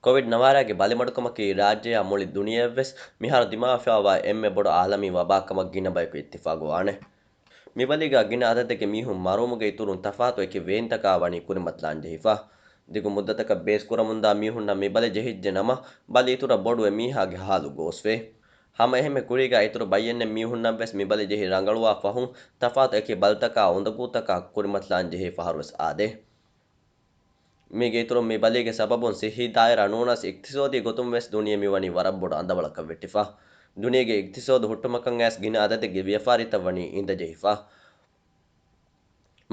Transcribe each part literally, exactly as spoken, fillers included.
ކޮވިޑް ނަވާރައިގެ ބަލިމަޑުކަމަކީ ރާއްޖެއާ މުޅި ދުނިޔެއަށްވެސް މިހާރު ދިމާވެފައިވާ އެންމެ ބޮޑު އާލަމީ ވަބާކަމަށް ގިނަ ބަޔަކު އިއްތިފާގުވާނެ. މި ބަލީގަ ގިނަ އަދަދެއްގެ މީހުން މަރުވުމުގެ އިތުރުން ތަފާތު އެކި ވޭންތަކާ ވަނީ ކުރިމަތިލާން ޖެހިފަ. ދިގު މުއްދަތަކަށް ބޭސްކުރަމުންދާ މީހުންނަށް މި ބަލި ޖެހިއްޖެ ނަމަ، ބަލި އިތުރަށް ބޮޑުވެ މީހާގެ ހާލު ގޯސްވޭ. ހަމަ އެހެންމެ ކުރީގަ އިތުރު ބައްޔެއްނެތް މީހުންނަށްވެސް މި ބަލި ޖެހި ރަނގަޅުވާ ފަހުން، ތަފާތު އެކި ބަލިތަކާ އުނދަގޫތަކާ ކުރިމަތިލާން ޖެހޭ ފަހަރުވެސް އާދޭ. މީގެ އިތުރުން މި ބަލީގެ ސަބަބުން ސިއްހީ ދާއިރާ ނޫނަސް އިޤްތިޞާދީ ގޮތުން ވެސް ދުނިޔެ މިވަނީ ވަރަށް ބޮޑު އަނދަވަޅަކަށް ވެއްޓިފަ. ދުނިޔޭގެ އިޤްތިޞާދު ހުއްޓުމަކަށް އައިސް ގިނަ އަދަދެއްގެ ވިޔަފާރިތައް ވަނީ އިނދަޖެހިފަ.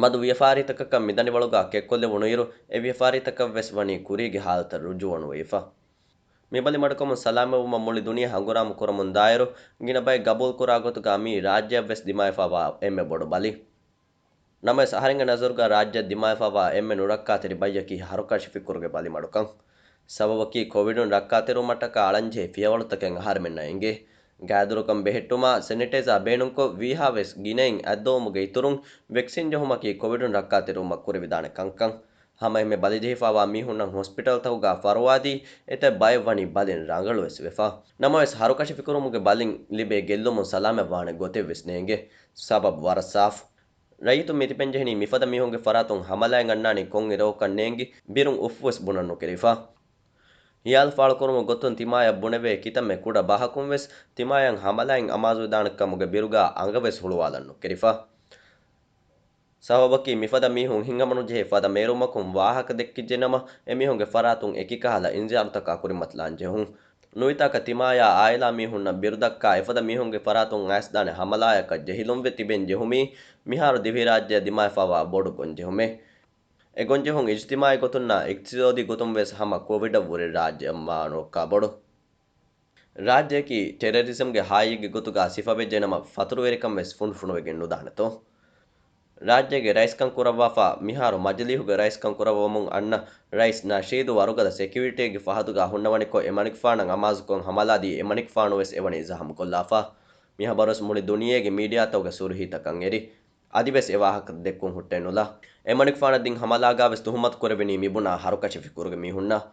މަދު ވިޔަފާރިތަކަކަށް މިދަނޑިވަޅުގަ ކެއްކޮށްލެވުނުއިރު، އެ ވިޔަފާރިތަކަށް ވެސް ވަނީ ކުރީގެ ހާލަތަށް ރުޖޫޢަ ނުވެފަ. މި ބަލި މަޑުކަމުން ސަލާމަތްވުމަށް މުޅި ދުނިޔެ ހަނގުރާމަ ކުރަމުން ދާއިރު، ގިނަ ބައެއް ގަބޫލުކުރާ ގޮތުގަ މީ ރާއްޖެއަށް ވެސް ދިމާވެފައިވާ އެންމެ ބޮޑު ބަލި. ނަމަވެސް، އަހަރެންގެ ނަޒަރުގަ ރާއްޖެއަށް ދިމާވެފައިވާ އެންމެ ނުރައްކާތެރި ބައްޔަކީ ހަރުކަށި ފިކުރުގެ ބަލި މަޑުކަން. ސަބަބަކީ، ކޮވިޑުން ރައްކާތެރިވުމަށްޓަކާ އަޅަންޖެހޭ ފިޔަވަޅުތަކެއް އަހަރެމެންނަށް އެނގޭ. ގާތްދުރަކަށް ބެހެއްޓުމާ، ސެނިޓައިޒާ ބޭނުންކޮށް، ވީހާވެސް ގިނައިން އަތްދޮވުމުގެ އިތުރުން، ވެކްސިން ޖެހުމަކީ ކޮވިޑުން ރައްކާތެރިވުމަށް ކުރެވިދާނެ ކަންކަން. ހަމައެހެންމެ ބަލިޖެހިފައިވާ މީހުންނަށް ހޮސްޕިޓަލްތަކުގަ ފަރުވާދީ، އެތައް ބައެއް ވަނީ ބަލިން ރަނގަޅުވެސް ވެފަ. ނަމަވެސް، ހަރުކަށި ފިކުރުމުގެ ބަލިން ލިބޭ ގެއްލުމުން ސަލާމަތްވާނެ ގޮތެއްވެސް ނޭނގެ. ސަބަބު ވަރަށް ސާފު. ރައްޔިތުން މިތިބެންޖެހެނީ މިފަދަ މީހުންގެ ފަރާތުން ހަމަލާއެއް އަންނާނީ ކޮން އިރަކަށް ނޭނގި، ބިރުން އުފް ވެސް ބުނަން ނުކެރިފަ. ހިޔާލު ފާޅުކުރުމުގެ ގޮތުން ތިމާޔަށް ބުނެވޭ ކިތަންމެ ކުޑަ ބަހަކުން ވެސް ތިމާޔަށް ހަމަލާއެއް އަމާޒުވެދާނެ ކަމުގެ ބިރުގަ އަނގަ ވެސް ހުޅުވާލަން ނުކެރިފަ. ސަބަބަކީ މިފަދަ މީހުން ހިނގަމުނުޖެހޭ ފަދަ މޭރުމަކުން ވާހަކަ ދެއްކިއްޖެ ނަމަ، އެމީހުންގެ ފަރާތުން އެކިކަހަލަ އިންޒާރުތަކާ ކުރިމަތިލާން ޖެހުން. ނުވިތާކަށް ތިމާޔާ އާއިލާ މީހުންނަށް ބިރުދައްކާ އެފަދަ މީހުންގެ ފަރާތުން އައިސްދާނެ ހަމަލާޔަކަށް ޖެހިލުންވެ ތިބެން ޖެހުމީ މިހާރު ދިވެހިރާއްޖެއަށް ދިމާވެފައިވާ ބޮޑު ގޮންޖެހުމެއް. އެ ގޮންޖެހުން އިޖްތިމާޢީ ގޮތުންނާ އިޤްތިޞާދީ ގޮތުން ވެސް ހަމަ ކޮވިޑަށްވުރެ ރާއްޖެއަށް މާ ނުރައްކާ ބޮޑު. ރާއްޖެއަކީ ޓެރަރިޒަމްގެ ހާއްޔެއްގެ ގޮތުގަ ސިފަވެއްޖެނަމަ، ފަތުރުވެރިކަން ވެސް ފުނޑުފުނޑުވެގެން ނުދާނެތޯ؟ ރާއްޖޭގެ ރައީސްކަން ކުރައްވާފަ، މިހާރު މަޖިލީހުގެ ރައީސްކަން ކުރައްވަމުން އަންނަ ރައީސް ނަޝީދު ވަރުގަދަ ސެކިއުރިޓީގެ ފަހަތުގަ ހުންނަވަނިކޮށް، އެމަނިކުފާނަށް އަމާޒުކޮށް ހަމަލާދީ އެމަނިކުފާނު ވެސް އެވަނީ ޒަހަމްކޮށްލާފަ. މި ހަބަރުވެސް މުޅި ދުނިޔޭގެ މީޑިއާތަކުގެ ސުރުޚީތަކަށް އެރި. އަދިވެސް އެ ވާހަކަ ދެއްކުން ހުއްޓައެއް ނުލާ. އެމަނިކުފާނަށް ދިން ހަމަލާގާވެސް ތުހުމަތު ކުރެވެނީ މިބުނާ ހަރުކަށި ފިކުރުގެ މީހުންނަށް.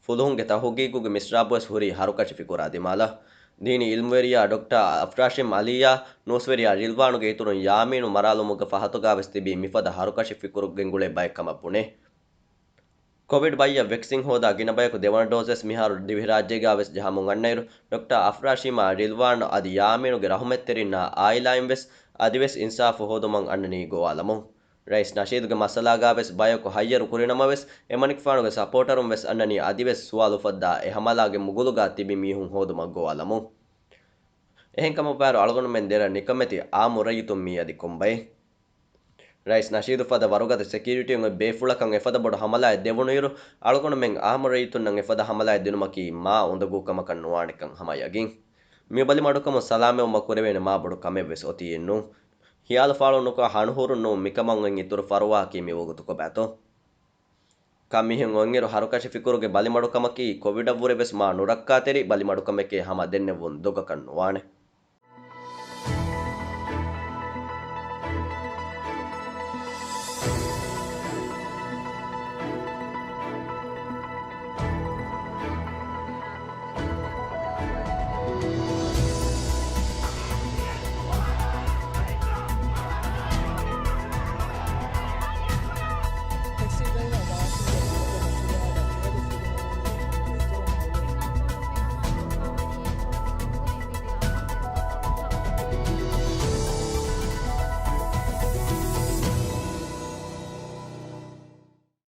ފުލުހުންގެ ތަހުގީގުގެ މިސްރާބުވެސް ހުރީ ހަރުކަށި ފިކުރާ ދިމާލަށް. ދީނީ އިލްމުވެރިޔާ ޑޮކްޓާ އަފްރާޝީމް އަލީއާ ނޫސްވެރިޔާ ރިލްވާނުގެ އިތުރުން ޔާމީނު މަރާލުމުގެ ފަހަތުގާވެސް ތިބީ މިފަދަ ހަރުކަށި ފިކުރު ގެންގުޅޭ ބައެއް ކަމަށް ބުނޭ. ކޮވިޑް ބައްޔަށް ވެކްސިން ހޯދާ ގިނަ ބަޔަކު ދެވަނަ ޑޯޒްވެސް މިހާރު ދިވެހިރާއްޖޭގާވެސް ޖަހަމުން އަންނައިރު، ޑޮކްޓާ އަފްރާޝީމާ ރިލްވާން އަދި ޔާމީނުގެ ރަހުމަތްތެރިންނާ އާއިލާއިން ވެސް އަދިވެސް އިންސާފު ހޯދުމަށް އަންނަނީ ގޮވާލަމުން. ރައީސް ނަޝީދުގެ މައްސަލާގާވެސް ބަޔަކު ހައްޔަރު ކުރިނަމަވެސް، އެމަނިކުފާނުގެ ސަޕޯޓަރުން ވެސް އަންނަނީ އަދިވެސް ސުވާލު އުފައްދާ އެ ހަމަލާގެ މުގުލުގާ ތިބި މީހުން ހޯދުމަށް ގޮވާލަމުން. އެހެންކަމަށް ބާރު އަޅުގަނޑުމެން ދެރަ ނިކަމެތި އާއްމު ރައްޔިތުން މީ އަދި ކޮންބައެއް؟ ރައީސް ނަޝީދު ފަދަ ވަރުގަދަ ސެކިއުރިޓީއިން އޮތް ބޭފުޅަކަށް އެފަދަ ބޮޑު ހަމަލާއެއް ދެވުނުއިރު، އަޅުގަނޑުމެން އާއްމު ރައްޔިތުންނަށް އެފަދަ ހަމަލާއެއް ދިނުމަކީ މާ އުނދަގޫ ކަމަކަށް ނުވާނެކަން ހަމަ ޔަގީން. މި ބަލި މަޑުކަމުން ސަލާމަތްވުމަށް ކުރެވޭނެ މާ ބޮޑު ކަމެއްވެސް އޮތީއެއް ނޫން. ހިޔާލު ފާޅު ނުކޮށް ހަނުހޫރުން ނޫން މިކަމަށް އޮތް އިތުރު ފަރުވާއަކީ މި ވަގުތު ކޮބާތޯ؟ ކަންމިހެން އޮތްއިރު ހަރުކަށި ފިކުރުގެ ބަލި މަޑުކަމަކީ ކޮވިޑަށްވުރެ ވެސް މާ ނުރައްކާތެރި ބަލި މަޑުކަމެކޭ ހަމަ ދެންނެވުން ދޮގަކަށް ނުވާނެ.